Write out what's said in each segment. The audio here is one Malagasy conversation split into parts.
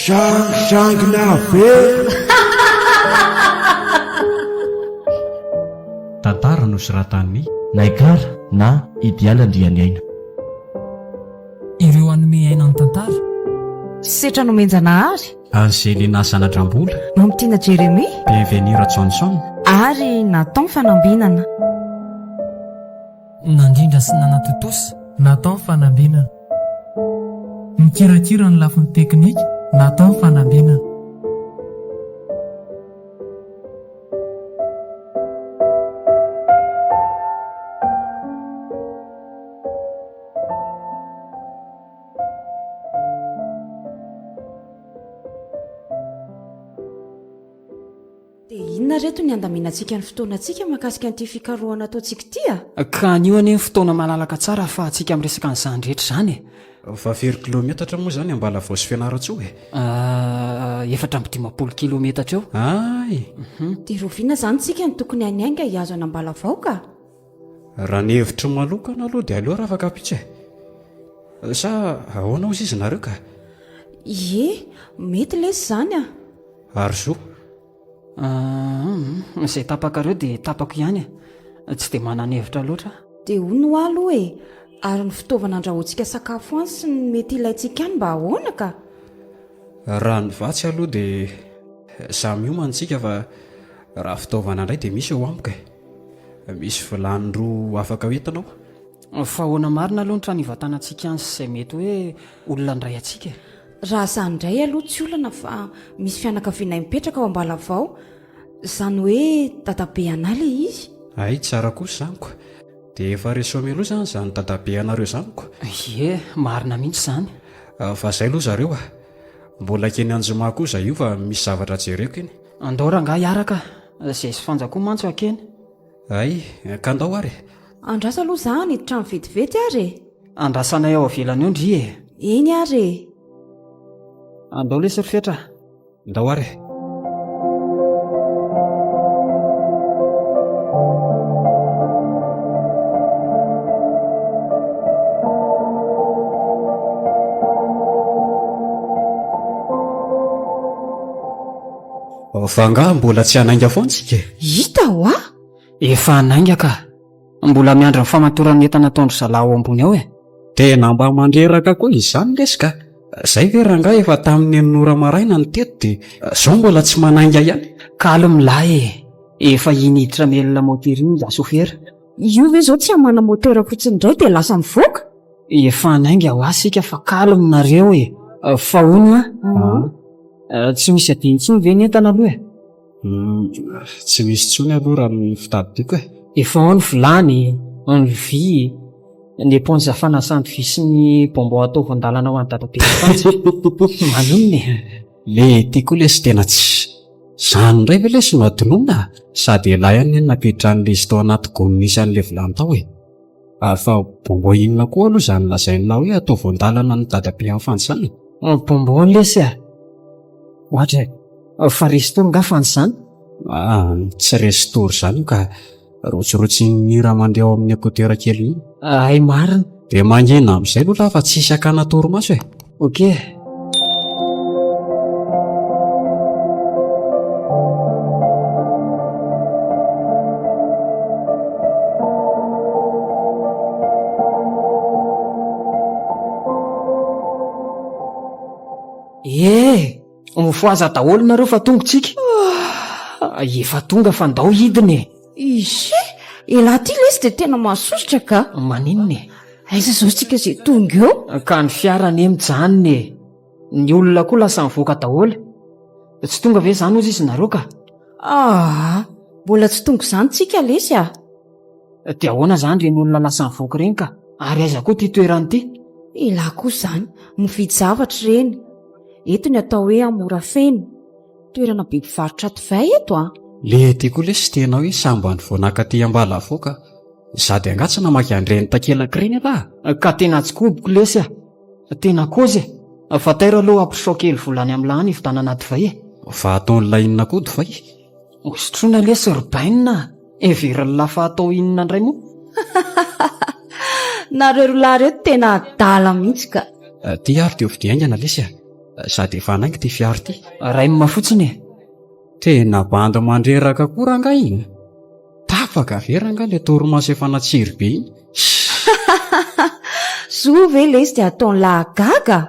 Sangisangina ve? Tantara nosoratan'i. Naikara na Idealy Andrianiaina. Ireo hanome aina ny tantara. Setra nomen-janahary. Angelina Zanadrambola. Mamitiana Jeremie. Bienvenue Rajohnson. Ary Nathan Fanambinana. Nandrindra sy nanatontosa. Nathan Fanambinana. Nikirakira ny lafiny teknika, Nathan Fanambinana. Dia inona reto ny handaminantsika ny fotoanantsika mahakasika an'ity fikarohana ataontsika ity a? Ka anio anie ny fotoana malalaka tsara ahafahantsika miresaka an'izany rehetra izany e! Fa firy kilaometatra moa izany Ambalavao sy Fianarantsoa e? 54 kilaometatra eo. Hay! Dia rahoviana izany tsika no tokony haniainga hihazo an'Ambalavao ka? Raha ny hevitro manokana aloha dia aleo raha-afaka-pitsy e! Sa ahoana hozy izy nareo ka? Ie, mety lesy izany a! Ary zo? Humm, izay tapakareo dia tapako ihany e! Tsy dia manana hevitra loatra aho. Dia hono hoa aloha e! Ary ny fitaovana andrahoantsika sakafo any sy ny mety ilaintsika any mba ahoana ka? Raha ny vatsy aloha dia samy miomana isika fa raha fitaovana indray dia misy eo amiko e! Misy vilany roa afaka hoentina ao. Fa ahoana marina aloha ny trano hivantanantsika any sy izay mety hoe olona handray antsika e? Raha izany indray aloha tsy olana fa misy fianakavianay mipetraka ao Ambalavao, izany hoe dadabe anay ilay izy. Hay, tsara kosa izany ko. Dia efa resao mialoha izany izany dadabe anareo izany ko. Ie, marina mihitsy izany. Fa izay aloha zareo a. Mbola hankeny Anjoma koa izaho io fa misy zavatra jereko iny. Andao rangahy hiaraka, izay sy Fanja koa mantsy hankeny. Hay, ka andao ary e. Andraso aloha za hanidy trano vetivety ary e. Andrasanay ao avelany eo ndry e. Eny ary e. Andao lesy ry Fetra a. Ndao ary e. Fa angaha mbola tsy hanainga foana isika e? Hita hoa! Efa hanainga ka! Mbola miandry ny famatoran'ny entana ataon-dry zalahy ao ambony ao e! Tena mba mandreraka koa izany lesy ka! Zay ve rangahy efa tamin'ny enina ora maraina no teto dia zao mbola tsy manainga ihany? Calme lahy e! Efa iny hiditra melona moteur iny za sofera. Io ve zao tsy hamana moteur fotsiny indray dia lasa mivoaka? Efa hanainga hoa sika fa calme nareo e! Fa hono an! Tsy misy adino intsony ve ny entana aloha e? Tsy misy intsony aloha raha ny fitadidiako e! Efa ao ny vilany, ny lovia, ny éponge fanasana lovia sy ny bonbon atao voan-dalana ho an'i dadabe sy Fanja. Maninona e? Le ty koa lesy tena tsy. Zany indray ve lesy no adinoina? Sady elah ihany anie nampiditra izy tao anaty gony nisy an'le vilany tao e! Ary fa bonbon inona koa aloha izany lazainao hoe atao voan-dalana an'i dadabe an'i Fanja izany e? Bonbon lesy a! Ohatra e! Fa restory nga Fanja izany? Ah, tsy restory izany io ka! Rotsirotsian'ny hira mandeha ao amin'ny écouteur kely iny. Hay marina! Dia mangina amin'izay aloha lahy fa tsisy hakana torimaso e! Ok. Eh! Mifohaza daholo nareo fa tonga tsika. Ah, efa tonga fa ndao hidina e. Ise, elah ty lesy dia tena mahasosotra ka. Maninona e? Aiza izao tsika izay tonga eo? Ka ny fiara anie mijanona e. Ny olona koa lasa mivoaka daholo. Tsy tonga ve izany hozy izy nareo ka? Aa, mbola tsy tonga izany tsika lesy a. Dia ahoana izany ireny olona lasa nivoaka ireny ka? Ary aiza koa ity toerana ity? Elah koa izany, mividy zavatra ireny. Eto ny atao hoe Amorafeno. Toerana be mpivarotra divay eto a. Le ty koa lesy tena hoe sambany vao naka aty Ambalavoaka. Sady angaha tsy namaky an'ireny takelaka ireny ialahy? Ka tena tsy koboko lesy a! Tena kôzy e! Fa tairo aloha ampisoao kely vola any amin'lah any hividanana divay e! Fa ataon'lah inona koa divay? Hosotroina lesy ry bainina a! Heverin'lah fa atao inona indray moa? Nareo roa lahy ireto tena adala mihitsy ka! Ty ary dia hovidia haingana lesy a! Sady efa hanainga ity fiara ity. Raim fotsiny e! Tena bandy mandreraka koa rangahy iny. Tapaka ve rangahy ilay torimaso efa natsiry be iny? Zo ve lesy dia ataon'lah gaga?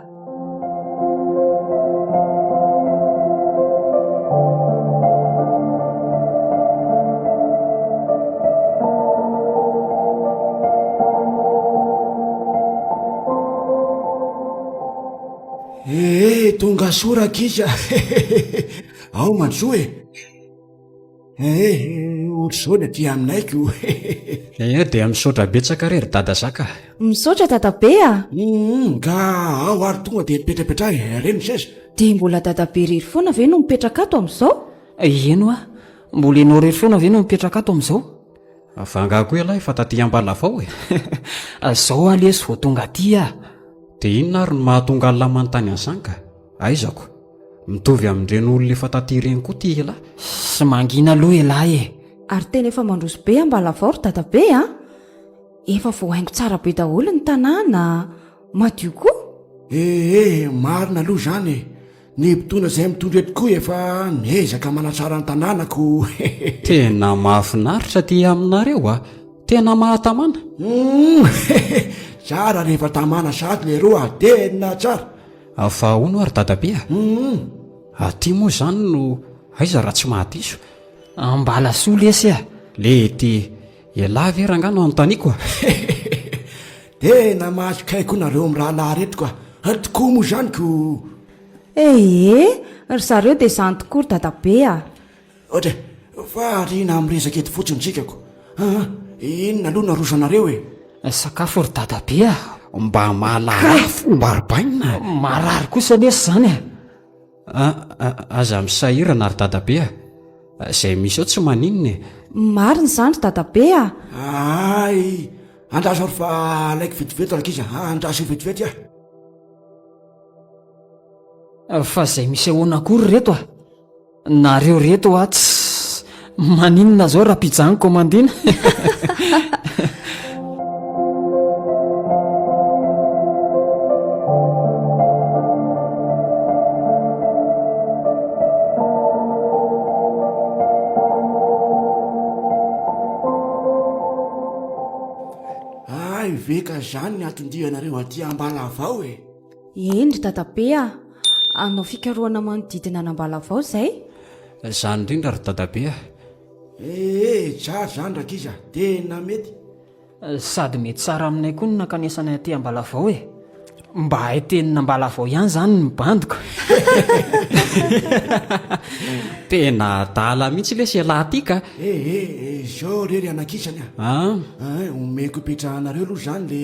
Ee, tonga soa rankizy a! Ao mandrosoa e! Ee, ohatr'izao ny aty aminay ko! Ee, dia misaotra betsaka re ry dada zaka. Misaotra dadabe a! Hum, ka ao ary tonga dia mipetrapetraha e, reny ny seza. Dia mbola dadabe irery foana ve no mipetraka ato amin'izao? Eny hoa, mbola ianao irery foana ve no mipetraka ato amin'izao? Fa angaha koa ialahy efa taty Ambalavao e? Zao aho lesy vao tonga aty ah. Dia inona ary no mahatonga an'lah manontany an'izany ka? Aizako? Mitovy amin'ireny olona efa taty ireny koa ity elah. Sy mangina aloha elah e! Ary tena efa mandroso be Ambalavao ry dadabe a! Efa voahaingo tsara be daholo ny tanàna, madio koa. Ee, marina aloha izany e! Ny mpitondra izay mitondra eto koa efa miezaka manatsara ny tanàna ko. Tena mahafinaritra aty aminareo a! Tena mahatamana. Humm tsara rehefa tamana sahady leroa a! Tena tsara. Fa hono ary dadabe a! Humm. Aty moa izany no aiza raha tsy mahadiso? Ambalasoa lesy a! Lety, ialahy ve rangahy no anontaniako a? Tena mahazo kay koa nareo mirahalahy reto ka! Tokoa moa izany ko! Ee, ry zareo dia izany tokoa ry dadabe a! Ohatra e, fa ariana miresaka eto fotsiny tsika ko! Aa, inona aloha no aroso anareo e? Sakafo ry dadabe a! Mba mahalala fomba ry bainina a! Marary kosa lesy izany e! Aa, aza misahirana ry dadabe a! Izay misy eo tsy maninona e! Marina izany ry dadabe a! Hay! Andraso ary fa alaiko vetivety rankizy a! Andraso vetivety aho! Fa izay misy ahoana akory ry reto a! Nareo reto a tss! Maninona zao raha pizza no commandina? Hay ve ka zany ny anton-dianareo aty Ambalavao e? Eny ry dadabe a! Hanao fikarohana manodidina an'Ambalavao izay. Izany indrindra ry dadabe a! Ee, tsara izany rankizy a! Tena mety. Sady mety tsara aminay koa ny nankanesanay aty Ambalavao e! Mba hay tenin'Ambalavao ihany izany ny bandiko. Tena adala mihitsy lesy ialahy ity ka! Ee, izao re ry anakisany a! An? Omeko hipetrahanareo aloha izany le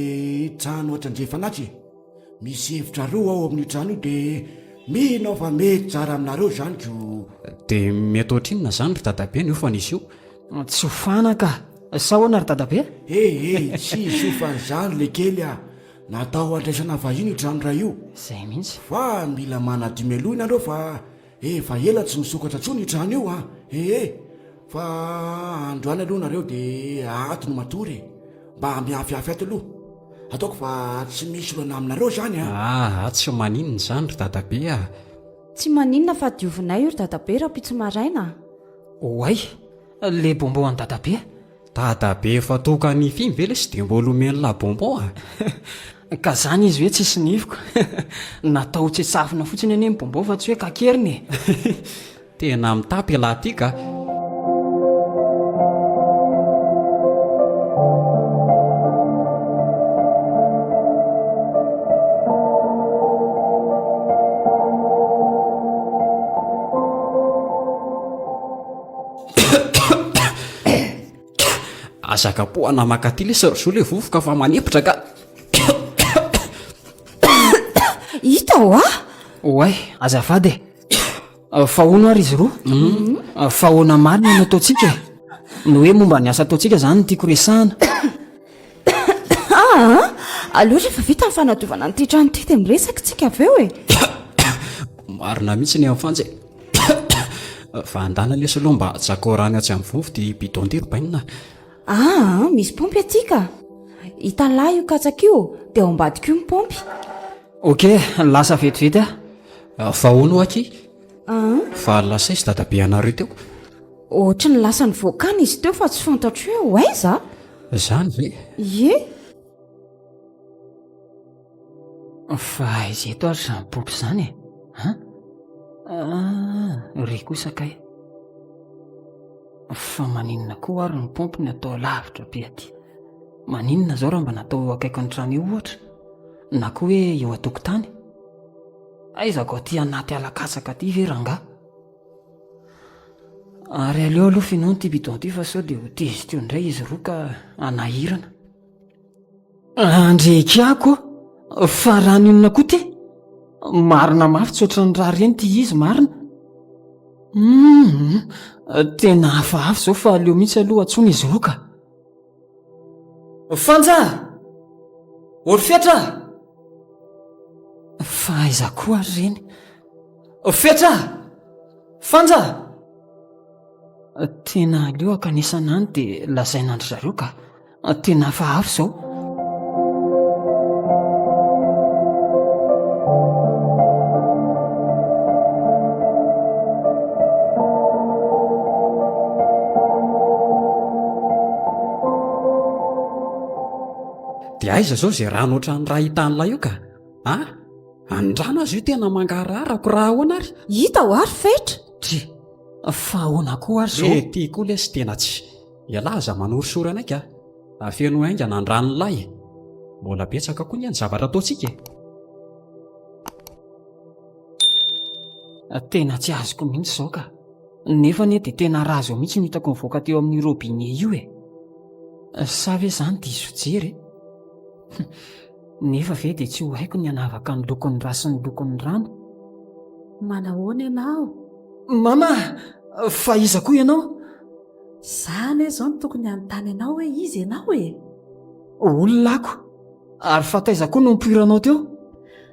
trano atsy andrefana atsy e! Misy hevitra roa ao amin'io trano io dia mino aho fa mety tsara aminareo izany ko. Dia mety ohatrinona izany ry dadabe ny hofan'izy io? Tsy hofana ka! Sa ahoana ry dadabe? He he, tsy hisy hofan'izany le kely a! Natao handraisana vahiny io trano iray io. Izay mihitsy. Fa mila manadio mialoha ianareo fa efa ela tsy nisokatra intsony io trano io a! He he, fa androany aloha nareo dia ato no matory e! Mba miafiafy ato aloha. Ataoko fa tsy misy olana aminareo izany an! Aa, tsy maninona izany ry dadabe a! Tsy maninona fa diovinay io ry dadabe rahampitso maraina a! Oay! Le bonbon an'i dadabe! Dadabe efa toaka nify iny ve lesy dia mbola omen'lah bonbon a! Ka zany izy hoe tsisy nifiko! Natao ho tsetsafina fotsiny anie ny bonbon fa tsy hoe kakerina e! Tena mitapy ialahy ity ka! Aza kapohana makaty lesy ry zo le vovoka fa manempotra ka! Hita hoa! Oay, azafady e! Fa hono ary izy roa? Fa ahoana marina no ataontsika e? Ny hoe momba ny asa ataontsika izany no tiako resahana. Aa! Aleo rehefa vita ny fanadiovana an'ity trano ity dia miresaka isika avy eo e! Marina mihitsy ny an'i Fanja e! Fa andana lesy aloha mba tsakao rano atsy amin'ny vovo ity bidon ity ry bainina a! Aa! Misy paompy aty ka! Hitan'lah io katsaka io dia ao ambadika io ny paompy. Ok, lasa vetivety aho. Fa hono hoa akia? Aa! Fa lasa aiza dadabe anareo teo? Ohatry ny lasa nivoaka any izy teo fa tsy fantatro hoe ho aiza a! Izany ve? Ie! Fa aiza eto ary izany paompy izany e? An? Ah, ry kosa kay. Fa maninona koa ary ny paompy no atao lavitra be aty? Maninona izao raha mba natao eo akaikin'ny trano eo ohatra? Na koa hoe eo an-tokotany? Aiza ko aty anaty ala katsaka aty ve rangahy? Ary aleo aloha fenoina ity bidon ity fa sao dia ho tezitra eo indray izy roa ka hanahirana. Andrekiako fa rano inona koa ty? Marina mafy tsy ohatran'ny raha reny ity izy marina. Hum, tena hafahafa izao fa aleo mihitsy aloha antsoina izy roa ka. Fanja! Orifetra! Fa aiza koa ary ireny? Fetra! Fanja! Tena aleo ankanesana any dia lazaina an-dry zareo ka. Tena hafahafa izao. Dia aiza izao izay rano ohatran'ny raha hitan'ilay io ka? A? Andrano aza io tena mangarahara ko raha ahoana ary? Hita ho ary Fetra! Dry! Fa ahoana koa ary izao? Eh, ty koa lesy tena tsy. Ialahy aza manorisory anay ka! Afeno haingana andranolahy e! Mbola betsaka koa anie ny zavatra ataontsika e! Tena tsy azoko mihitsy izao ka! Nefa anie dia tena raha izao mihitsy no hitako nivoaka teo amin'io robinet io e! Sa ve izany diso fijery e? Nefa ve dia tsy ho haiko ny hanavaka ny lokon'ny ra sy ny lokon'ny rano? Manahoana ianao? Mama! Fa iza koa ianao? Za anie izao no tokony hanontany anao hoe iza ianao e? Olona ako! Ary fa taiza koa no nipoiranao teo?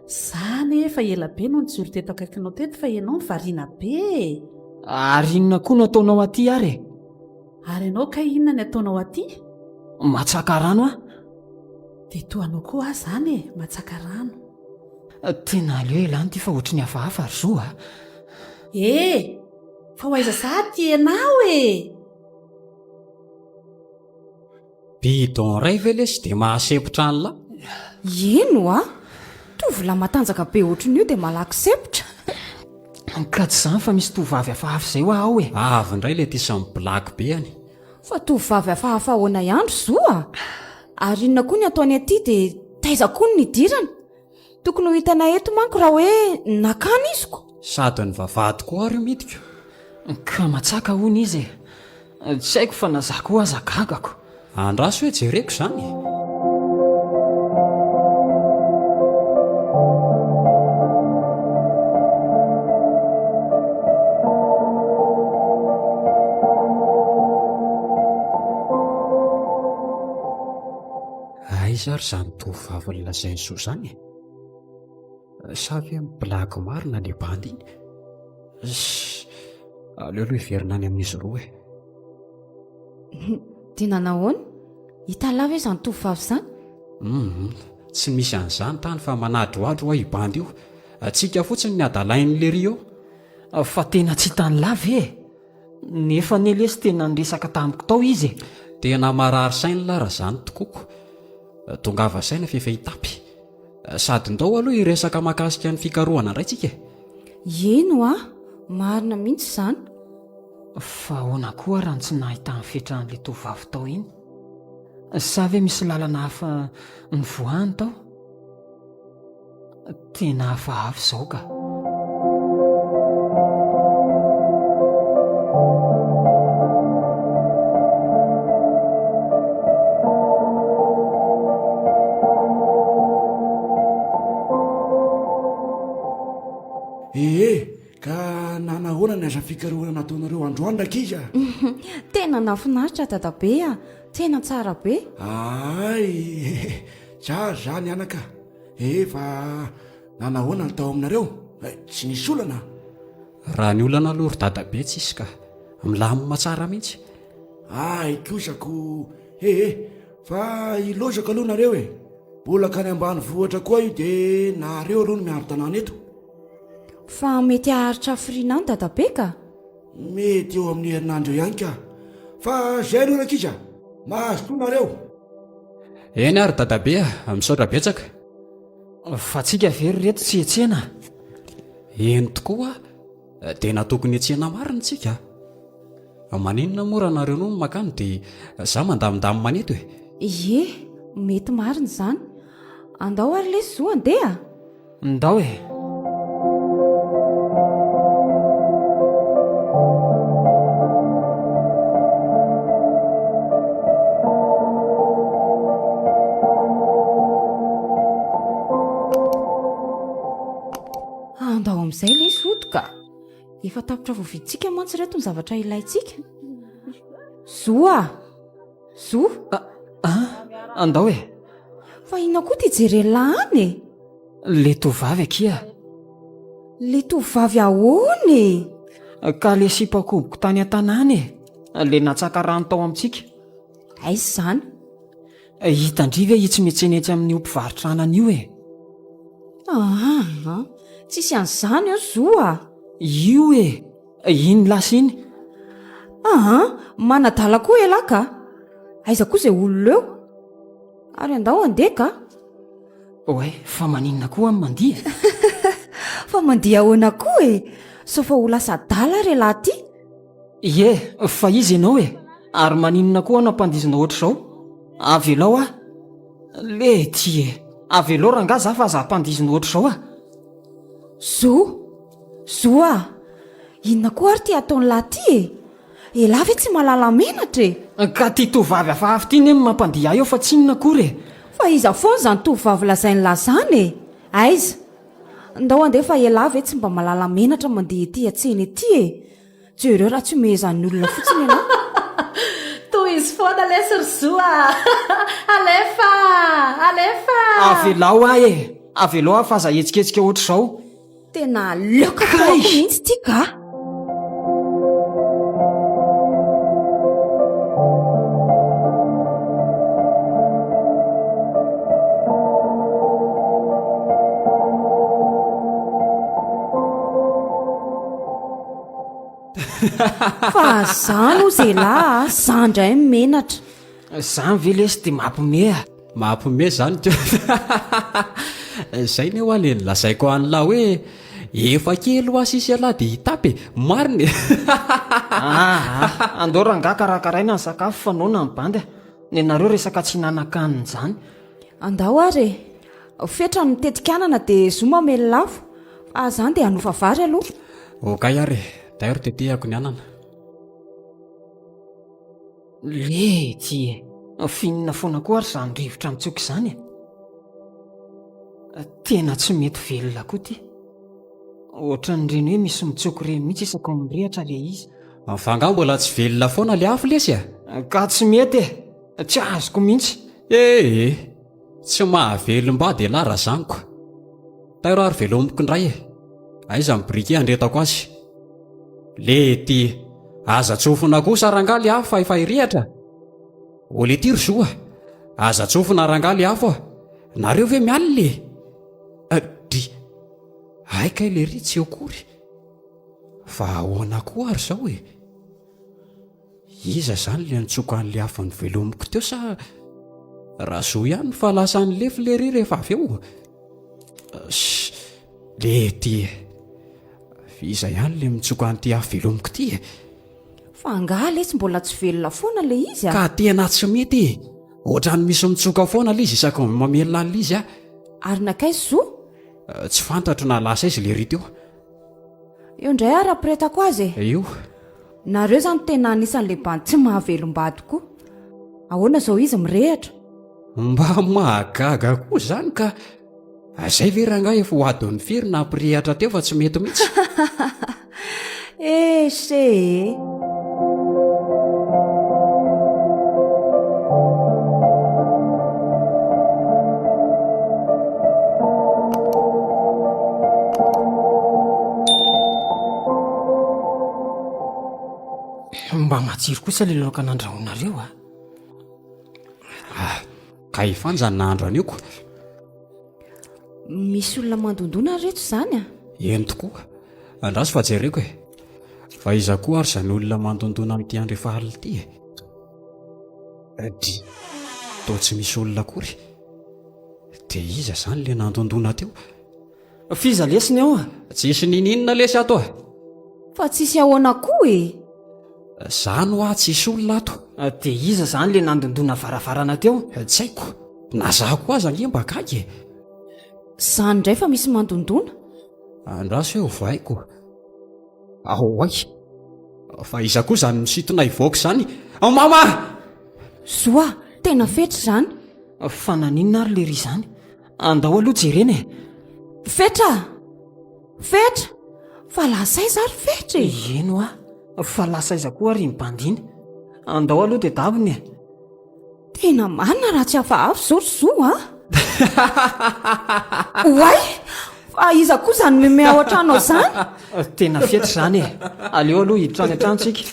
Za anie efa ela be no nijoro teto akaikinao teto fa ianao no variana be e! Ary inona koa no ataonao aty ary e? Ary ianao kay inona ny ataonao aty? Matsaka rano aho. Dia toa anao koa aho izany e, matsaka rano. Tena aleo ialany ity fa ohatry ny hafahafa ry zo a! E! Fa ho aiza sahady ity ianao e? Bidon iray ve lesy dia mahasempotra an'lah? Eny oa! Tovolahy matanjaka be ohatrin'io dia malaky sempotra. Ka tsy izany fa misy tovovavy hafahafa izay hoa ao e! Avy indray ilay ty samy blague be any. Fa tovovavy hafahafa ahoana ihany ry zo a! Ary inona koa ny ataony aty dia taiza koa no nidirany? Tokony ho hitanay eto manko raha hoe nakana izy ko! Sady ny vavahady koa ary io midiko. Ka matsaka hono izy e! Tsy haiko fa na za koa aza gagako. Andraso hoe jereko izany e! Aiza ary izany tovovavy nolazain'i Zo izany e? Sa ve mi-blague marina le bandy iny? Ssss, aleo aloha hiverina any amin'izy roa e. Dia nanahoana? Hitan'lah ve izany tovovavy izany? Humm, tsy misy an'izany tany fa manadrohadro hoa io bandy io. Tsika fotsiny ny adalain'i lery eo. Fa tena tsy hitan'lah ve e? Nefa anie lesy tena niresaka tamiko tao izy e! Tena marary saina lah raha zany tokoako. Tongava saina f'efa hitapy. Sady ndao aloha hiresaka mahakasika ny fikarohana indray tsika e! Eny hoa, marina mihitsy izany. Fa ahoana koa raha ny tsy nahitany fetra an'ilay tovovavy tao iny? Sa ve misy lalana hafa nivoahany tao? Tena hafahafa izao ka. Ee, ka nanahoana ny asa fikarohana nataonareo androany rankizy a? Tena. Tena nahafinaritra dadabe a! Tena tsara be. Ay! Tsara izany anaka. Efa nanahoana ny tao aminareo? Tsy nisy olana? Raha ny olana aloha ry dadabe tsisy ka. Milamina tsara mihitsy. Ay kosa ko! He he! Fa ilozako aloha nareo e! Mbola kany ambanivohitra koa io de nareo aloha no miaro tanàna eto. Fa mety haharitra hafiriana any dadabe ka? Mety eo amin'ny herinandro eo ihany ka. Fa zay aloha rankizy a! Mazotoa nareo! Eny ary dadabe a! Misaotra betsaka. Fa tsika ve ry reto tsy hiantsena? Eny tokoa, tena tokony hiantsena marina tsika a! Maninona moa raha nareo no makany dia za mandamindamina any eto e? Ie, mety marina izany. Andao ary lesy zo andeha a! Ndao e! Andao amin'izay lesy hody ka! Efa tapitra voavidintsika mantsy ireto ny zavatra ilaintsika. Zo a! Zo? Ah, andao e! Fa inona koa ity jeren'lah any e? Le tovovavy akia. Le tovovavy ahoana e? Ka le sipa koboko tany an-tanàna e! Le natsaka rano tao amintsika. Aiza izany? Hitan-dry ve itsy miantsena etsy amin'io mpivarotra anana io e? Aa, tsisy an'izany eo Zo a! Io e! Iny lasa iny. Aa, manadala koa elah ka! Aiza koa izay olona eo? Ary andao handeha ka! Oay, fa maninona koa aho mandihy e? Fa mandihy ahoana koa e? Sao fa ho lasa adala ary elah ty? Ie, fa iza ianao e? Ary maninona koa aho nampandihizina ohatr'izao? Avelao aho. Lety e! Avelao rangahy za fa aza ampandihizina ohatr'izao ah! Zo! Zo ah! Inona koa ary ty ataon'lah ty e? Elah ve tsy mahalala menatra e? Ka ty tovovavy hafahafa ty ne no mampandihy ahy eo fa tsy inona akory e! Fa iza foana izany tovovavy lazain'lah zany e? Aiza? Ndao andeha fa elah ve tsy mba mahalala menatra mandeha ety an-tsena ety e? Jereo raha tsy omehezan'ny olona fotsiny ianao. Tohizo foana lesy ry Zo a! Alefa! Alefa! Avelao ahy e! Avelao aho fa aza ahetsiketsika ohatr'izao. Tena aleoko ataoko mihitsy ity ka! Fa zany ozy elah a, za ndray menatra. Zany ve lesy de mampime a? Mampime zany ko. Zay ne hoa le nolazaiko an'lah hoe efa kely hoa sisa ialahy de hitapy e, marina e. Aa, andao rangahy karakaraina ny sakafo fa noana ny bandy a. Nenareo resaka tsy hinanan-kanina zany. Andao ary e. Fetra ny mitetika anana dia zo mamely lafo, fa zany dia hanofa vary aloha. Okay ary e, tairo tetehako ny anana. Letsy e! Finina foana koa ary izany rivotra mitsoka izany e! Tena tsy mety velona koa ity. Ohatran'ireny hoe misy mitsoka ireny mihitsy isaky ny mirehatra ilay izy. Fa angaha mbola tsy velona foana ilay afo lesy a? Ka tsy mety e! Tsy azoko mihitsy. Ee! Tsy mahavelom-bady elah razaniko. Tairo ary velomiko indray e. Aiza ny briquet handretako azy. Lety, aza tsofina kosa rangahy le afo fa efa hirehatra. O lety ry zo a! Aza tsofina rangahy le afo a! Nareo ve mialona e? Dry, hay kay lery tsy eo kory. Fa ahoana koa ary zao e? Iza izany le nitsoka an'le afo novelomiko teo sa Razo ihany fa lasa nilefy lery rehefa avy eo? Ss, lety e! Iza ihany le mitsoka an'ity afo velomiko ity e? Fa angaha lesy mbola tsy velona foana le izy a? Ka tena tsy mety e! Ohatran'ny misy mitsoka foana le izy isaky ny mamelona an'le izy aho. Ary nankaiza zo? Tsy fantatro na lasa aiza lery teo. Eo indray ary ampiretako azy e. Io. Nareo izany tena anisan'ilay bandy tsy mahavelom-bady koa. Ahoana izao izy mirehatra? Mba mahagaga koa izany ka. Izay ve rangahy efa ho adin'ny firy nampirehatra teo fa tsy mety mihitsy? Ese e! Matsiro kosa le laoka nandrahoinareo a. Ah, ka i Fanja ny nahandro an'io ko. Misy olona mandondona ry reto izany a! Eny tokoa. Andraso fa jereko e. Fa iza koa ary izany olona mandondona amin'ity andro efa alina ity e? Dry, toa tsy misy olona akory. Dia iza izany ilay nandondona teo? F'iza lesy ny ao a? Tsisy ninininona lesy ato a! Fa tsisy ahoana koa e? Zany hoa tsisy olona ato. Dia iza izany ilay nandondona varavarana teo? Tsy haiko. Na za koa aza ange mba gaga e. Zany indray fa misy mandondona. Andraso hoe ovaiko. Aoay. Fa iza koa izany misintona hivoaka izany? Mama! Zo a! Tena fetra izany. Fa naninona ary lery izany? Andao aloha jerena e! Fetra! Fetra! Fa lasa aiza ary Fetra e? Eny hoa, fa lasa aiza koa ary iny bandy iny? Andao aloha dia dabiny e! Tena marina raha tsy hafahafa izao ry Zo a! Oay! Fa iza koa izany meme ao an-trano ao izany? Tena Fetra izany e! Aleo aloha hiditra any an-trano tsika.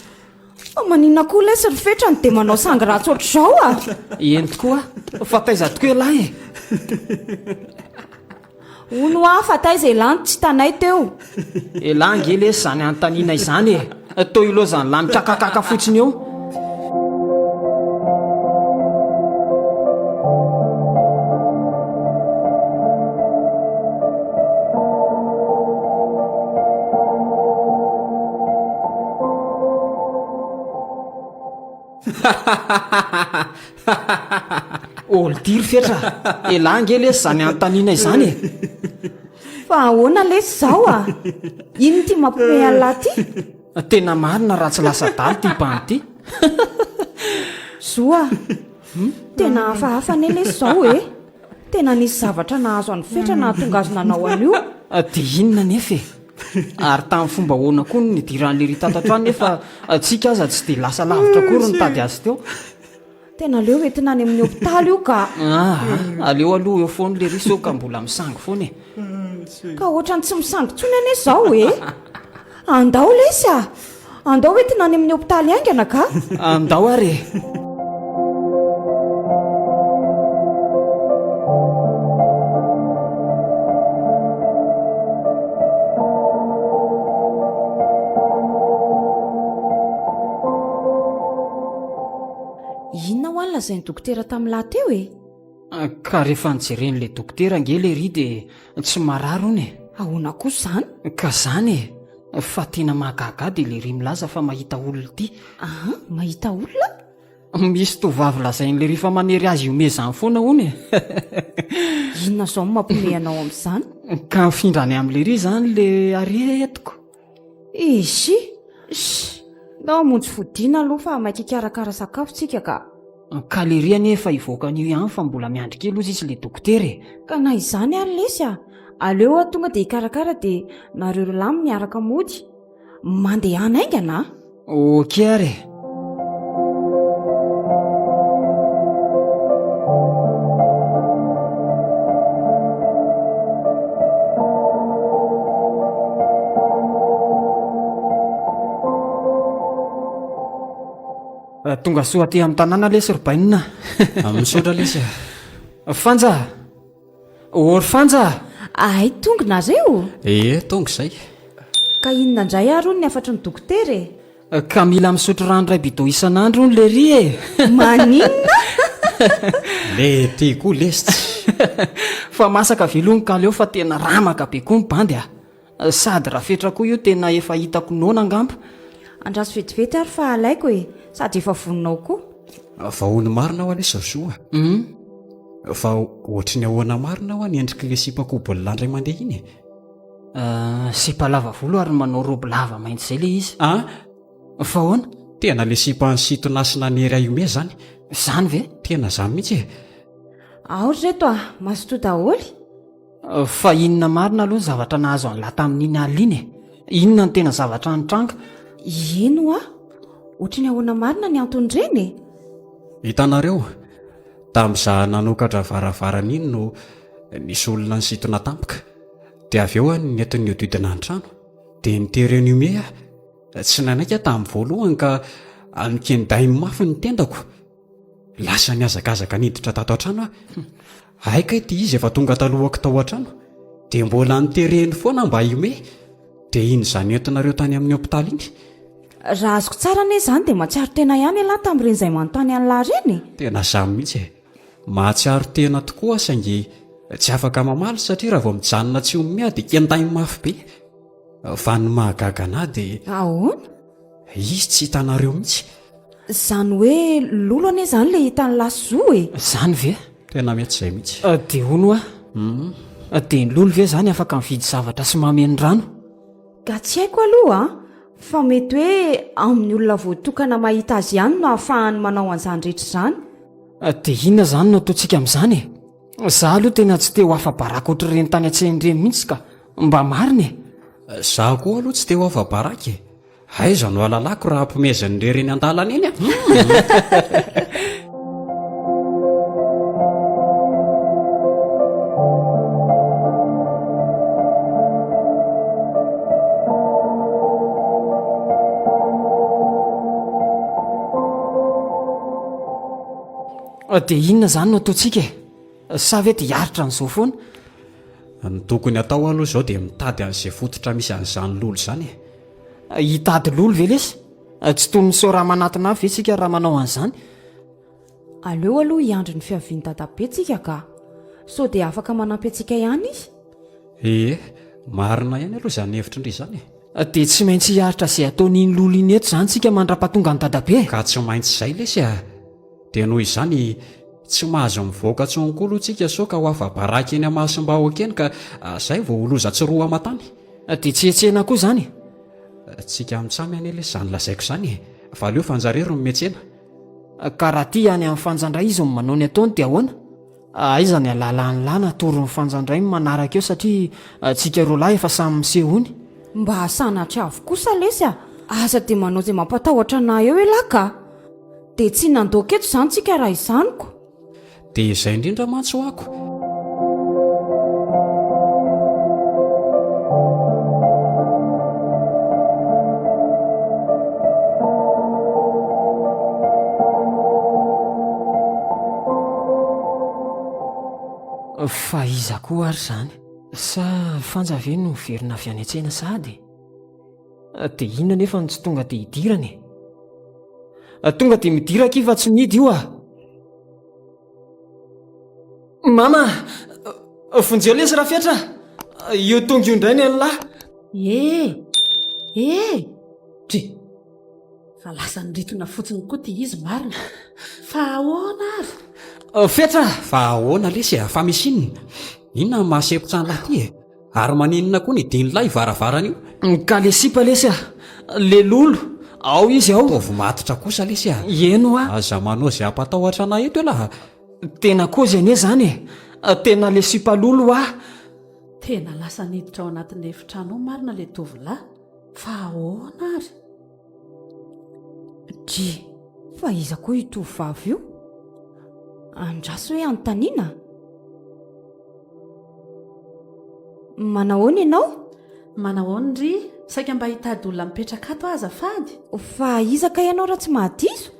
Fa maninona koa lesy ry Fetra no dia manao sangy ratsy ohatr'izao a? Eny tokoa, fa taiza tokoa ialahy e? Hono hoa fa taiza ialahy no tsy hitanay teo? Elah ange lesy izany anontaniana izany e! Toa ilaozan'lah mikakakaka fotsiny eo. Oldir fetra, elah ange lesy izany anontaniana izany e! Fa ahoana lesy izao a? Inona ity mampiomehy an'lah ity? Tena marina raha tsy lasa adala ity bandy ity. Zo a! Tena hafahafa anie lesy izao e! Tena nisy zavatra nahazo an'i Fetra nahatonga azy nanao an'io. Dia inona anefa e? Ary tamin'ny fomba ahoana koa no nidiran'i Lery tato an-trano nefa tsika aza tsy dia lasa lavitra akory nitady azy teo? Tena aleo entina any amin'ny hopitaly io ka. Aa, aleo aloha eo foana Lery sao ka mbola misangy foana e. Ka ohatran'ny tsy misangy intsony anie izao e. Andao lesy a! Andao entina any amin'ny hopitaly haingana ka! Andao ary e! Inona hoa ny lazain'ny dokotera tamin'lah teo e? Ka rehefa nojeren'ilay dokotera ange lery dia tsy marary hono e! Ahoana kosa izany? Ka izany e! Fa tena mahagaga ahy dia lery milaza fa mahita olona ity. Aha, mahita olona? Misy tovovavy lazain'i lery fa manery azy hihomehy izany foana hono e. Inona izao no mampihomehy anao amin'izany? Ka mifindra any amin'i lery izany le aretiko. Izy! Shh! Ndao hamonjy fodiana aloha fa maika hikarakara sakafo tsika ka. Ka lery anie efa hivoaka an'io ihany fa mbola miandry kely hozy izy le dokotera e. Ka na izany ary lesy a! Aleo aho tonga dia hikarakara dia nareo roalahy miaraka mody. Mandehana haingana a! Ok ary e! Tonga soa aty amin'ny tanàna lesy ry Bainina. Misaotra lesy a. Fanja a! Ô ry Fanja a! Hay tonga nareo? Ee, tonga izay. Ka inona indray ary hono ny hafatry ny dokotera e? Ka mila misotro rano iray bidon isan'andro hono lery e! Maninona? Le ty koa lesy tsy. Fa masaka ve aloha ny kaly eo fa tena ramaka be koa ny bandy a! Sady rafetra koa io tena efa hitako noana angamba. Andraso vetivety ary fa alaiko e! Sady efa vonona ao koa. Fa hono marina hoa lesy ry Zo a! Fa ohatry ny ahoana marina hoa ny endrik'ilay sipa kobolina indray mandeha iny e? Sipa lava volo ary manao robe lava mainty izay ilay izy. An! Fa ahoana? Tena ilay sipa nisintona sy nanery ahy hihomehy izany. Izany ve? Tena izany mihitsy e! Ao ry reto a! Mazotoa daholo. Fa inona marina aloha ny zavatra nahazo an'lah tamin'iny alina iny e? Inona no tena zavatra nitranga? Eny hoa! Ohatry ny ahoana marina ny anton'ireny e? Hitanareo, tamin'izaho nanokatra varavarana iny no nisy olona nisintona tampoka. Dia avy eo aho nentiny nihodidina ny trano. Dia nitereny homehy aho. Tsy nanaiky aho tamin'ny voalohany ka. Nikendainy mafy ny tendako. Lasa nihazakazaka niditra tato an-trano aho. Hay kay ity izy efa tonga talohako tao an-trano. Dia mbola notereny foana mba hihomehy. Dia iny izaho nentinareo tany amin'ny hopitaly iny. Raha azoko tsara anie izany dia mahatsiaro tena ihany ialahy tamin'ireny izay manontany an'lah ireny e! Tena izany mihitsy e! Mahatsiaro tena tokoa aho saingy tsy afaka mamaly satria raha vao mijanona tsy homehy aho dia kendainy mafy be. Fa ny mahagaga an'ahy dia. Ahoana? Izy tsy hitanareo mihitsy. Izany hoe lolo anie izany ilay hitan'i lahy sy zo e! Izany ve? Tena mety izay mihitsy. Dia hono hoa? Dia ny lolo ve izany afaka mividy zavatra sy mameno rano? Ka tsy haiko aloha an! Fa mety hoe amin'ny olona voatokana mahita azy ihany no ahafahany manao an'izany rehetra izany. Dia inona izany no ataontsika amin'izany e? Za aloha tena tsy te ho afa-baraka ohatr'ireny tany an-tsena ireny mihitsy ka! Mba marina e! Za koa aloha tsy te ho afa-baraka e! Aiza no alalako raha ampimezin'irery eny an-dalana eny a! Dia inona izany no ataontsika e? Sa ve dia hiaritra an'izao foana? Ny tokony atao aloha izao dia mitady an'izay fototra misy an'izany lolo izany e. Hitady lolo ve lesy? Tsy toy ny miseho raha manatona avy ve tsika raha manao an'izany? Aleo aloha hiandry ny fiavian'i dadabe tsika ka. Sao dia afaka manampy antsika ihany izy? Ee, marina ihany aloha izany hevitry ndry izany e. Dia tsy maintsy hiaritra izay ataon'iny lolo iny eto izany tsika mandra-pahatonga an'i dadabe e. Ka tsy maintsy izay lesy a. Dia noho izany, tsy mahazo mivoaka intsony koa aloha tsika sao ka ho afa-baraka eny amasom-bahoaka eny ka izay vao ho loza tsy roa aman-tany. Dia tsy hetsehina koa izany e? Tsika mitsamy anie lesy izany lazaiko izany e! Fa aleo Fanja irery no miantsena. Ka raha ty any amin'i Fanja indray izy no manao ny ataony dia ahoana? Aiza ny alalan'lah na toron'i Fanja indray ny manaraka eo satria tsika roalahy efa samy miseho ony. Mba sanatria avy kosa lesy a! Aza dia manao izay mampatahotra anah eo elah ka! Dia tsy nandoaka eto izany tsika raha izany ko! Dia izay indrindra mantsy ho ako. Fa iza koa ary izany? Sa Fanja ve no miverina avy any an-tsena sahady e? Dia inona anefa no tsy tonga dia hidirana e? Tonga dia midira akia fa tsy mihidy io ah! Mama! Vonjeo lesy Rafetra! Io tonga io indray ny an'lah! Eh! Eh! Dry! Fa lasa niritona fotsiny koa ty izy marina. Fa ahoana ary? Fetra! Fa ahoana lesy e? Fa misy inona? Inona no mahasempotra an'lah ty e? Ary maninona koa ny din'lah io varavarana io? Ka le sipa lesy a! Le lolo! Ao izy ao! Ataovy matotra kosa lesy a! Eny hoa! Aza manao izay hampatahotra anah eto elah! Tena kozy anie zany e! Tena le sipa lolo hoa! Tena lasa niditra ao anatin'ny efitrano ao marina le tovolahy! Fa ahoana ary? Dry, fa iza koa io tovovavy io? Andraso hoe anontaniana? Manahoana ianao? Manahoana ndry? Saika mba hitady olona mipetraka ato aho azafady. Fa iza kay ianao raha tsy mahadiso?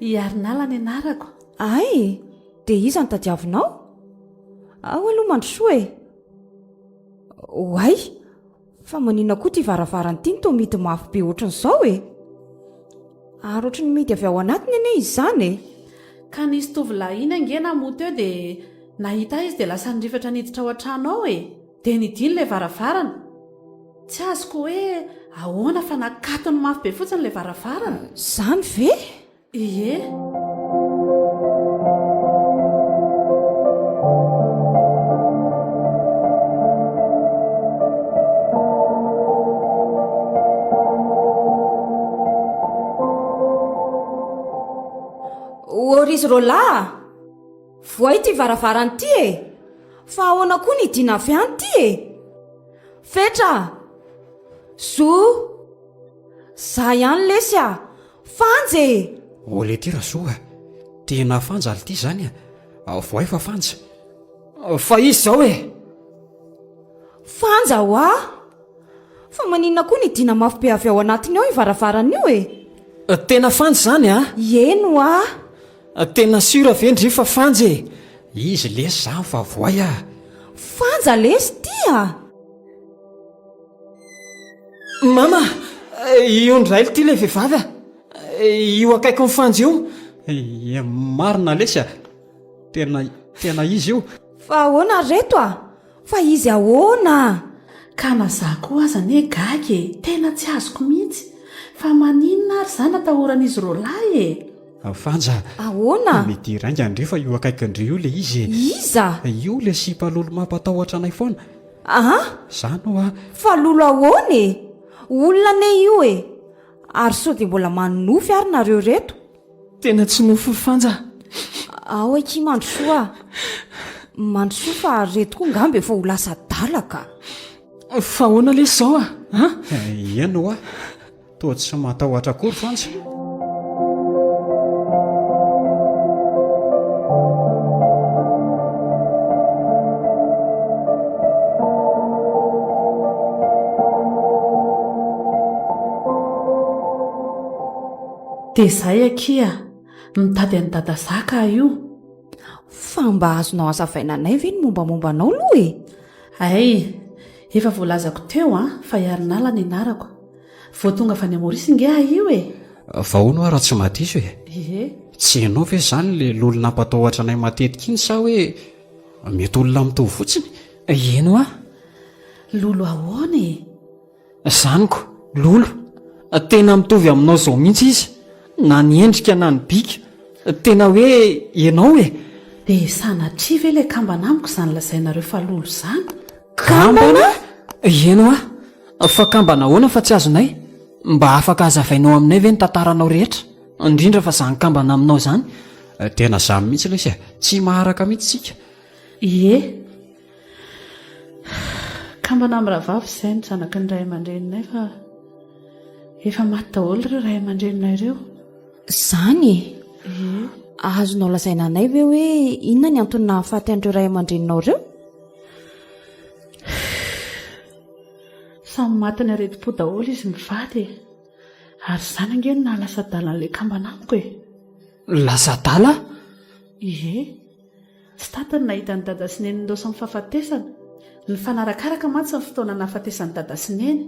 I Arinala ny anarako. Ay! Dia iza no tadiavinao? Ao aloha mandrosoa e! Oay! Fa maninona koa ity varavarana ity no toa mihidy mafy be ohatran'izao e? Ary ohatry ny mihidy avy ao anatiny anie izy izany e! Ka nisy tovolahy iny ange namoha teo dia nahita ahy izy dia lasa nirifatra niditra ao an-trano ao e! Dia nidiny ilay varavarana. Tsy azoko hoe ahoana fa nakatony mafy be fotsiny ilay varavarana. Izany ve? Ie. Ô ry izy roalahy a! Vohay ity varavarana ity e! Fa ahoana koa ny hidiana avy any ity e? Fetra! Zo! Za ihany lesy a! Fanja e! Ô le ty Rasoa a! Tena Fanja lty zany a! Voay fa Fanja! Fa izy zao e! Fanja hoa! Fa maninona koa nidina mafy be avy ao anatiny ao io varavarana io e? Tena Fanja izany a! Eny hoa! Tena sûr ve ndry fa Fanja e? Izy lesy zany fa voay a! Fanja lesy ty a! Mama! Io ndray lty le vehivavy a! Io akaikin'i Fanja io! Ie marina lesy a! Tena tena izy io! Fa ahoana ry reto a! Fa izy ahoana? Ka na za koa aza anie gaga e! Tena tsy azoko mihitsy! Fa maninona ary za natahoran'izy roalahy e? Fanja, Ahoana? Mety hirainga ndry fa io akaikin-dry io le izy e! Iza? Io le sipa lolo mampatahotra anay foana! An? Zany hoa! Fa lolo ahoana e? Olona anie io e! Ary sao dia mbola manonofy ary nareo reto? Tena tsy nofy ry Fanja a. Ao akia Mandrosoa a. Mandrosoa fa reto koa ngamba efa ho lasa adala ka. Fa ahoana lesy izao a? An? Eny hoa. Toa tsy matahotra akory Fanja. Dia izay akia, mitady an'i Dada Zaka aho io. Fa mba azonao azavaina anay ve ny mombamomba anao aloha e? Hay, efa voalazako teo an, fa i Arinala ny anarako. Vao tonga avy any Maurice nge aho io e! Fa hono hoa raha tsy mahadiso e? Ie. Tsy ianao ve izany le lolo nampatahotra anay matetika iny sa hoe mety olona mitovy fotsiny? Eny hoa. Lolo ahoana e? Zany ko, lolo. Tena mitovy aminao zao mihitsy izy, na ny endrika na ny bika. Tena hoe ianao e! Dia sanatria ve ilay kambana amiko izany lazainareo fa lolo izany? Kambana? Eny hoa. Fa kambana ahoana fa tsy azonay? Mba afaka hazavainao aminay ve ny tantaranao rehetra? Indrindra fa izany kambana aminao izany? Tena izany mihitsy lesy e! Tsy maharaka mihitsy isika. Ie. Kambana amin'ny rahavavy izay ny zanaky ny ray aman-dreninay fa efa maty daholo ireo ray aman-dreninay ireo. Izany e? Ie. Azonao lazaina anay ve hoe inona ny antony nahafaty an'ireo ray aman-dreninao ireo? Samy matin'ny aretim-po daholo izy mivady e. Ary izany ange no nahalasa adala an'ilay kambana amiko e. Lasa adala? Ie. Tsy taty ny nahita an'i Dada sy Neny niroso amin'ny fahafatesana. Nifanarakaraka mantsy ny fotoana nahafatesan'i Dada sy Neny.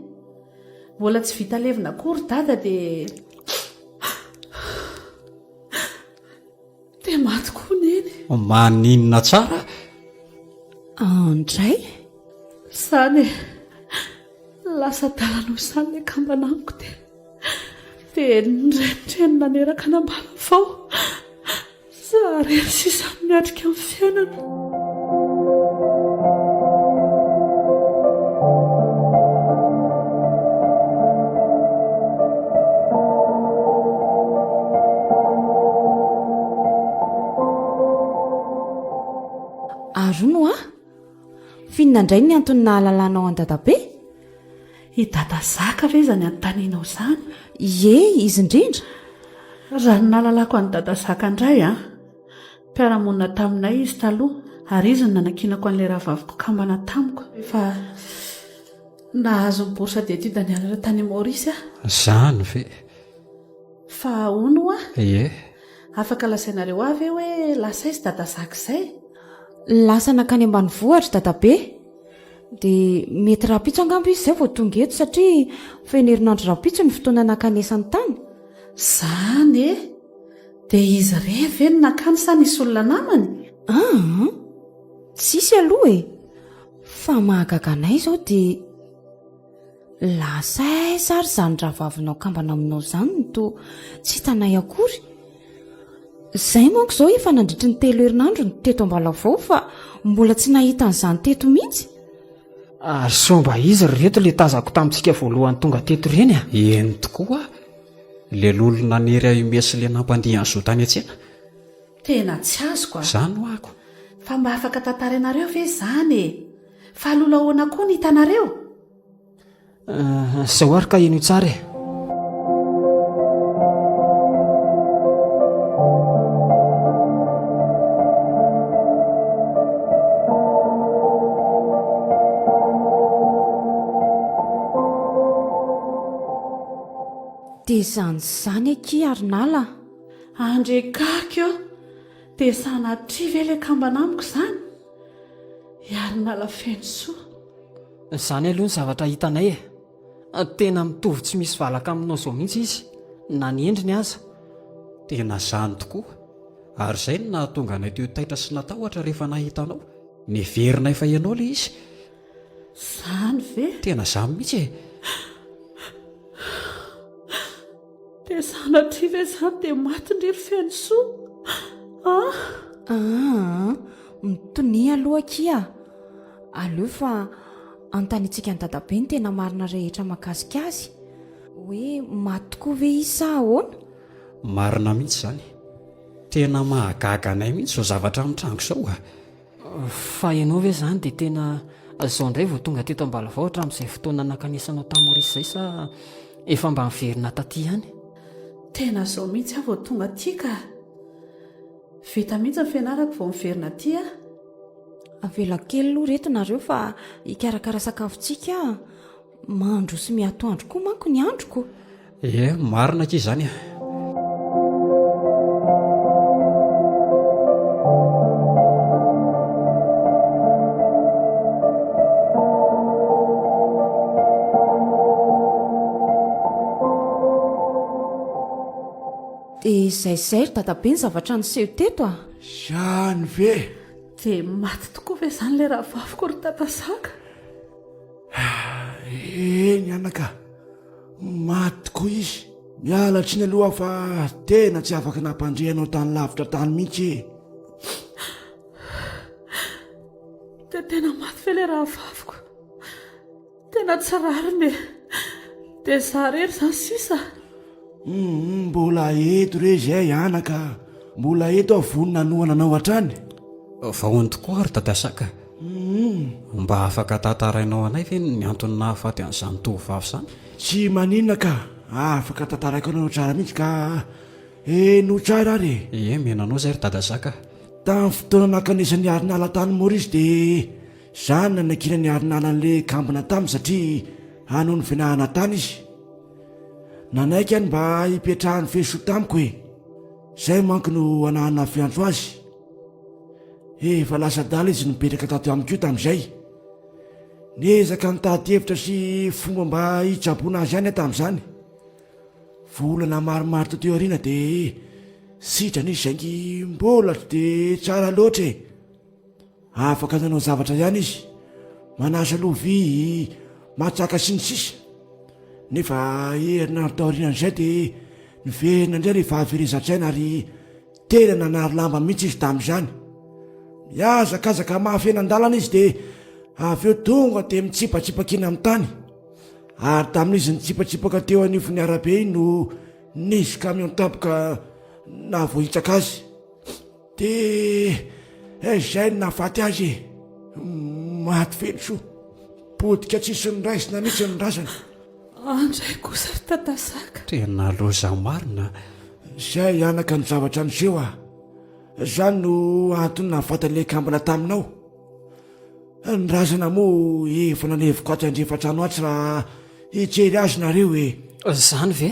Mbola tsy vita levona akory Dada dia. Dia maty koa Neny. Maninona tsara? Andray? Izany e. Lasa adala noho izany ilay kambana amiko dia. Dia nirenireny naneraka an'Ambalavao. Za irery sisa no miatrika ny fiainana. Ary hono hoa, f'inona indray ny antony nahalalanao an'i Dadabe? I Dada Zaka ve izany anontanianao izany? Ie, izy indrindra. Raha ny nahalalako an'i Dada Zaka indray an! Mpiara-monina taminay izy taloha ary izy no nanankinako an'ilay rahavaviko kambana tamiko rehefa nahazo ny bourse d'études nianatra tany Maurice aho. Izany ve? Fa hono hoa? Ie. Afaka lazainareo ahy ve hoe lasa aiza Dada Zaka izay? Lasa nankany ambanivohitra Dadabe. Dia mety rahampitso angamba izy izay vao tonga eto satria feno herinandro rahampitso ny fotoana nankanesany tany. Izany e! Dia izy irery ve no nankany sa nisy olona namany? Aa! Tsisy aloha e! Fa mahagaga anay izao dia lasa aiza ary izany rahavavinao kambana aminao izany no toa tsy hitanay akory? Izay manko izao efa nandritry ny telo herinandro no teto Ambalavao fa mbola tsy nahita an'izany teto mihitsy. Ary sao mba izy ry reto le tazako tamintsika voalohany tonga teto ireny a? Eny tokoa, le lolo nanery ahy hihomehy sy le nampandihy an'i Zo tany an-tsena. Tena tsy azoko a! Izany ho'ako. Fa mba afaka tantarainareo ve izany e? Fa lolo ahoana koa ny hitanareo? Zao ary ka henoy tsara e. Dia. Dia izany izany akia Arinala a! Andriakaky ô! Dia sanatria ve ilay kambana amiko izany? I Arinala Fenosoa. Izany aloha ny zavatra hitanay e! Tena mitovy tsy misy valaka aminao izao mihitsy izy, na ny endriny aza. Tena izany tokoa. Ary izay no nahatonga anay teo taitra sy natahotra rehefa nahita anao. Neverinay fa ianao ilay izy. Izany ve? Tena izany mihitsy e! Dia sanatria ve izany dia maty ndry ry Fenosoa a? Aa, mitonia aloha akia. Aleo fa anontaniantsika an'i Dadabe ny tena marina rehetra mahakasika azy. Hoe maty tokoa ve izy sa ahoana? Marina mihitsy izany. Tena mahagaga anay mihitsy izao zavatra mitranga izao a! Fa ianao ve izany dia tena izao indray vao tonga teto Ambalavao hatramin'izay fotoana nankanesanao tany Maurice izay sa efa mba niverina taty ihany? Tena izao mihitsy aho vao tonga aty ka! Vita mihitsy ny fianarako vao niverina aty aho. Avela kely aloha reto nareo fa hikarakara sakafontsika aho. Mandroso miatoandro koa manko ny androko. Ie, marina akia izany a. Dia izay izay ry dadabe ny zavatra niseho teto a. Izany ve? Dia maty tokoa ve izany ilay rahavaviko ry Dadasaka? Eny anaka, maty tokoa izy. Miala tsiny aloha aho fa tena tsy afaka nampandre anao tany lavitra tany mihitsy e. Dia tena maty ve ilay rahavaviko? Tena tsy rariny e! Dia izaho irery izany sisa? Humm, mbola eto re izay anaka a! Mbola eto aho vonona hanohana anao hatrany. Vahoany tokoa ary Dadasaka. Humm. Mba afaka tantarainao anay ve ny antony nahafaty an'izany tovovavy izany? Tsy maninona ka, afaka tantaraiko anareo tsara mihitsy ka, henoy tsara ary e! Ie, mino anao izay ry Dadasaka. Tamin'ny fotoana nankanesan'i Arinala tany Maurice dia Izany no nanankinany arinala an'ilay kambana taminy satria hanohy ny fianarana tany izy. Nanaiky aho ny mba hipetrahan'i Fesoa tamiko e! Izay manko no anarana fiantso azy. Efa lasa adala izy nipetraka tato amiko io tamin'izay. Niezaka nitady hevitra sy fomba mba hitsaboana azy ihany aho tamin'izany. Volana maromaro taty aoriana dia sitrana izy saingy mbola tsy dia tsara loatra e! Afaka nanao zavatra ihany izy, manasa lovia, matsaka sy ny sisa Nefa herinandro taorian'izay dia niverina indray ilay fahaverezan-tsaina ary tena nanary lamba mihitsy izy tamin'izany. Mihazakazaka mafy eny an-dalana izy dia avy eo tonga dia mitsipatsipaka eny amin'ny tany. Ary tamin'izy nitsipatsipaka teo anivon'ny arabe iny no nisy camion tampoka nahavoahitsaka azy. Dia izay no nahafaty azy e! Maty Fenosoa. Potika tsisy noraisina mihitsy ny razana. Andray kosa ry Dadasaka. Tena loza marina. Izay anaka ny zavatra niseho ah. Izany no antony nahafaty an'ilay kambana taminao. Ny razana moa efa naleviko atsy andrefan-trano atsy raha hijery azy nareo e. Izany ve?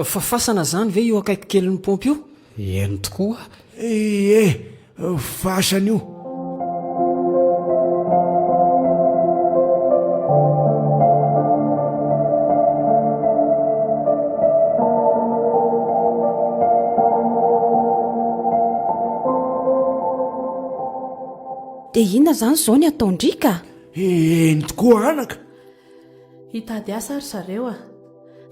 Fa fasana izany ve io akaiky kelin'ny paompy io? Eny tokoa. Ie, fasana io. Dia inona izany izao ny ataon-dry ka? Eny tokoa anaka. Hitady asa ry zareo a!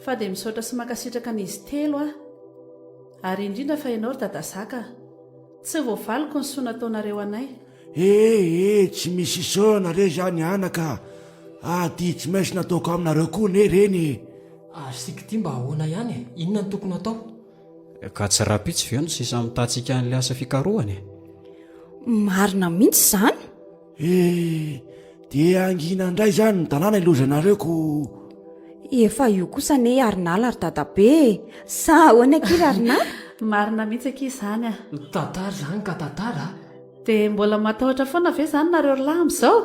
Fa dia misaotra sy mankasitraka an'izy telo aho. Ary indrindra fa ianao ry Dadazaka a! Tsy voavaliko ny soa nataonareo anay. Eh eh, tsy misy isaorana re izany anaka a! Adidy tsy maintsy nataoko aminareo koa anie ireny e! Ary Sikity mba ahoana ihany e? Inona no tokony hatao? Ka tsy rahampitso ve no sisa mitatsika an'ilay asa fikarohana e? Marina mihitsy izany! Eh, dia hangina indray izany ny tanàna ilozanareo ko. Efa io kosa anie Arinala ry dadabe e! Sa ahoana akia ry Arinala? Marina mihitsy akia izany a! Tantara izany ka tantara a! Dia mbola matahotra foana ve izany nareo ry lahy amin'izao?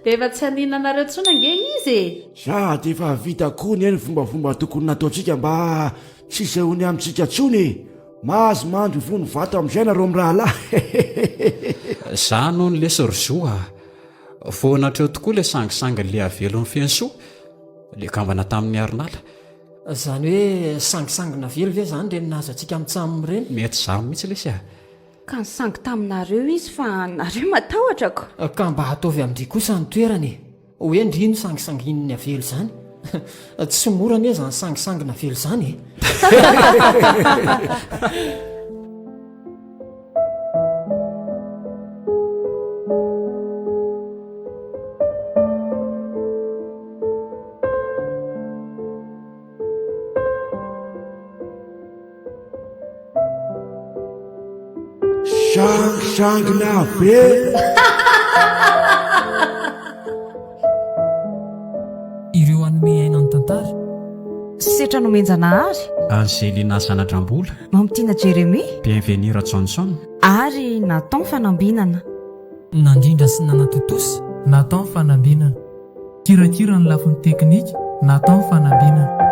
Dia efa tsy haninona anareo intsony ange izy? izy e! Sady efa vita koa anie ny fombafomba tokony nataontsika mba tsy hisehoany amintsika intsony e! Mahazo mandry vono vato amin'izay nareo mirahalahy. Zany hono lesy ry zo a! Foana hatreo tokoa le sangisangin'le avelon'i Fenosoa, le kambana tamin'i Arinala. Zany hoe sangisangy navelo ve zany ireny nahazo antsika mitsam ireny? Mety zany mihitsy lesy a! Ka nisangy taminareo izy fa nareo matahotra ko! Ka mba ataovy amin-dry kosa ny toerana e! Hoe ndry no sangisangin'ny avelo izany? Tsy mora anie izany sangisangina avelo izany e! Sangisangina be. Ireo hanome aina ny tantara. Setra nomen-janahary. Angelina Zanadrambola. Mamitiana Jeremie. Bienvenue Rajohnson. Ary Nathan Fanambinana. Nandrindra sy nanatontosa. Nathan Fanambinana. Kirakira ny lafiny teknika, Nathan Fanambinana.